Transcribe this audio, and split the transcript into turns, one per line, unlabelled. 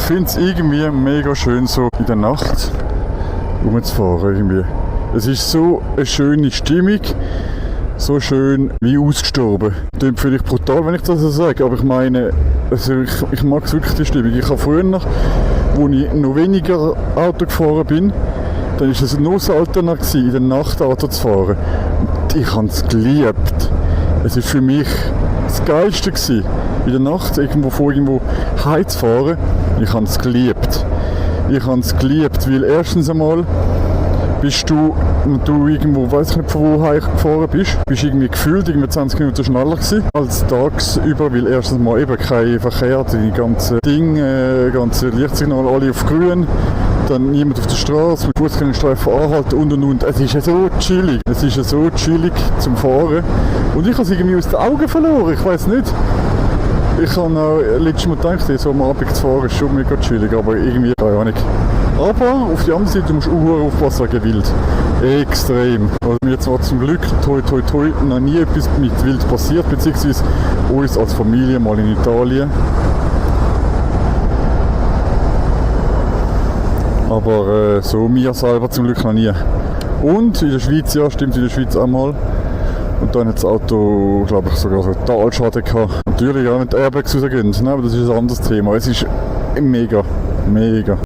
finde es irgendwie mega schön, so in der Nacht rumzufahren. Irgendwie. Es ist so eine schöne Stimmung, so schön wie ausgestorben. Klingt vielleicht brutal, wenn ich das so sage, aber ich meine, also ich mag wirklich die Stimmung. Ich habe früher, wo ich noch weniger Auto gefahren bin, dann war es nur seltener in der Nacht Auto zu fahren. Und ich habe es geliebt. Es war für mich das Geilste gewesen, in der Nacht irgendwo heim zu fahren. Ich habe es geliebt. Ich habe es geliebt, weil erstens einmal bist du irgendwo, weiß ich nicht von wo gefahren bist irgendwie gefühlt 20 Minuten schneller gewesen als tagsüber, weil erstens mal eben kein Verkehr, die ganzen ganze Lichtsignale alle auf grün, dann niemand auf der Straße, mit Fußgängerstreifen anhalten und. Es ist ja so chillig. Es ist ja so chillig zum Fahren. Und ich habe es irgendwie aus den Augen verloren, ich weiß nicht. Ich habe letztes Mal gedacht, so am Abend zu fahren ist schon mega chillig, aber irgendwie, keine Ahnung. Aber auf die andere Seite musst du auch aufpassen wegen Wild. Extrem. Also mir zwar zum Glück, toi toi toi, noch nie etwas mit Wild passiert, beziehungsweise uns als Familie mal in Italien. Aber so mir selber zum Glück noch nie. Und in der Schweiz, ja stimmt, in der Schweiz einmal. Und dann hat das Auto, glaube ich, sogar so einen Talschaden gehabt. Natürlich auch, wenn die Airbags rausgehen, aber das ist ein anderes Thema. Es ist mega, mega.